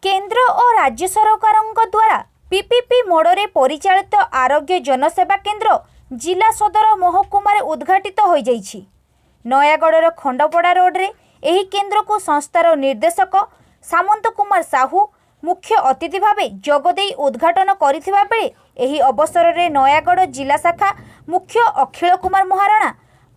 କେନ୍ଦ୍ର ଓ ରାଜ୍ୟ ସରକାରଙ୍କ ଦ୍ୱାରା ପିପିପି ମୋଡ଼ରେ ପରିଚାଳିତ ଆରୋଗ୍ୟ ଜନସେବା କେନ୍ଦ୍ର ଜିଲ୍ଲା ସଦର ମହକୁମାରେ ଉଦ୍ଘାଟିତ ହୋଇଯାଇଛି। ନୟାଗଡ଼ର ଖଣ୍ଡପଡ଼ା ରୋଡରେ ଏହି କେନ୍ଦ୍ରକୁ ସଂସ୍ଥାର ନିର୍ଦ୍ଦେଶକ ସାମନ୍ତ କୁମାର ସାହୁ ମୁଖ୍ୟ ଅତିଥି ଭାବେ ଯୋଗଦେଇ ଉଦ୍ଘାଟନ କରିଥିବା ବେଳେ, ଏହି ଅବସରରେ ନୟାଗଡ଼ ଜିଲ୍ଲା ଶାଖା ମୁଖ୍ୟ ଅଖିଳ କୁମାର ମହାରଣା,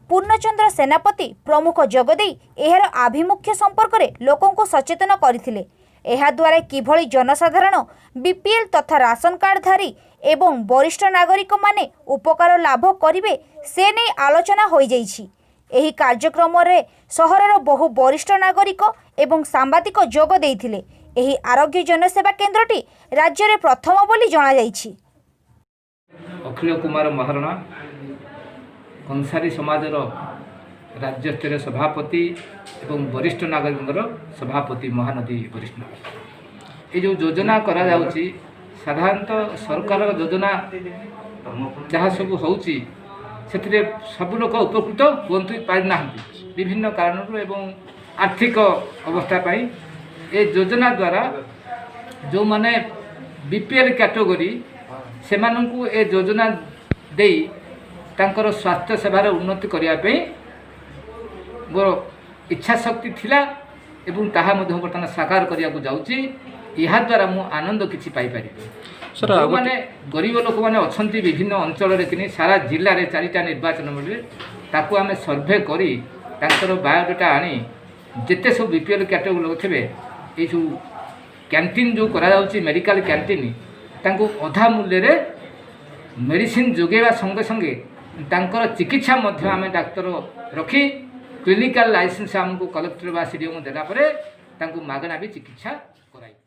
ପୂର୍ଣ୍ଣଚନ୍ଦ୍ର ସେନାପତି ପ୍ରମୁଖ ଯୋଗଦେଇ ଏହାର ଆଭିମୁଖ୍ୟ ସମ୍ପର୍କରେ ଲୋକଙ୍କୁ ସଚେତନ କରିଥିଲେ। ଏହାଦ୍ୱାରା କିଭଳି ଜନସାଧାରଣ, ବିପିଏଲ୍ ତଥା ରାସନ କାର୍ଡଧାରୀ ଏବଂ ବରିଷ୍ଠ ନାଗରିକମାନେ ଉପକାର ଲାଭ କରିବେ, ସେ ନେଇ ଆଲୋଚନା ହୋଇଯାଇଛି। ଏହି କାର୍ଯ୍ୟକ୍ରମରେ ସହରର ବହୁ ବରିଷ୍ଠ ନାଗରିକ ଏବଂ ସାମ୍ବାଦିକ ଯୋଗ ଦେଇଥିଲେ। ଏହି ଆରୋଗ୍ୟ ଜନସେବା କେନ୍ଦ୍ରଟି ରାଜ୍ୟରେ ପ୍ରଥମ ବୋଲି ଜଣାଯାଇଛି। ଅଖିଳ କୁମାର ମହାରଣା, କଂସାରୀ ସମାଜର ରାଜ୍ୟସ୍ତରୀୟ ସଭାପତି ଏବଂ ବରିଷ୍ଠ ନାଗରିକଙ୍କର ସଭାପତି, ମହାନଦୀ ବରିଷ୍ଠ ନାଗରିକ। ଏ ଯେଉଁ ଯୋଜନା କରାଯାଉଛି, ସାଧାରଣତଃ ସରକାରଙ୍କ ଯୋଜନା ଯାହା ସବୁ ହେଉଛି, ସେଥିରେ ସବୁ ଲୋକ ଉପକୃତ ହୁଅନ୍ତୁ ପାରିନାହାନ୍ତି ବିଭିନ୍ନ କାରଣରୁ ଏବଂ ଆର୍ଥିକ ଅବସ୍ଥା ପାଇଁ। ଏ ଯୋଜନା ଦ୍ୱାରା ଯେଉଁମାନେ ବିପିଏଲ୍ କ୍ୟାଟେଗୋରୀ, ସେମାନଙ୍କୁ ଏ ଯୋଜନା ଦେଇ ତାଙ୍କର ସ୍ୱାସ୍ଥ୍ୟ ସେବାର ଉନ୍ନତି କରିବା ପାଇଁ ମୋର ଇଚ୍ଛା ଶକ୍ତି ଥିଲା ଏବଂ ତାହା ମଧ୍ୟ ବର୍ତ୍ତମାନ ସାକାର କରିବାକୁ ଯାଉଛି। ଏହାଦ୍ୱାରା ମୁଁ ଆନନ୍ଦ କିଛି ପାଇପାରିବି। ସାର୍, ଆଉ ଯେଉଁମାନେ ଗରିବ ଲୋକମାନେ ଅଛନ୍ତି ବିଭିନ୍ନ ଅଞ୍ଚଳରେ କିନି, ସାରା ଜିଲ୍ଲାରେ ଚାରିଟା ନିର୍ବାଚନ ମଣ୍ଡଳୀରେ, ତାକୁ ଆମେ ସର୍ଭେ କରି ତାଙ୍କର ବାୟୋଡାଟା ଆଣି, ଯେତେ ସବୁ ବିପିଏଲ୍ କ୍ୟାଟେଗୋରୀ ଲୋକ ଥିବେ, ଏଇ ସବୁ କ୍ୟାଣ୍ଟିନ୍ ଯେଉଁ କରାଯାଉଛି, ମେଡ଼ିକାଲ କ୍ୟାଣ୍ଟିନ୍, ତାଙ୍କୁ ଅଧା ମୂଲ୍ୟରେ ମେଡ଼ିସିନ ଯୋଗାଇବା ସଙ୍ଗେ ସଙ୍ଗେ ତାଙ୍କର ଚିକିତ୍ସା ମଧ୍ୟ ଆମେ ଡାକ୍ତର ରଖି, କ୍ଲିନିକାଲ ଲାଇସେନ୍ସ ଆମକୁ କଲେକ୍ଟର ବା ସିଡିଓଙ୍କୁ ଦେଲା ପରେ ତାଙ୍କୁ ମାଗଣା ବି ଚିକିତ୍ସା କରାଇବୁ।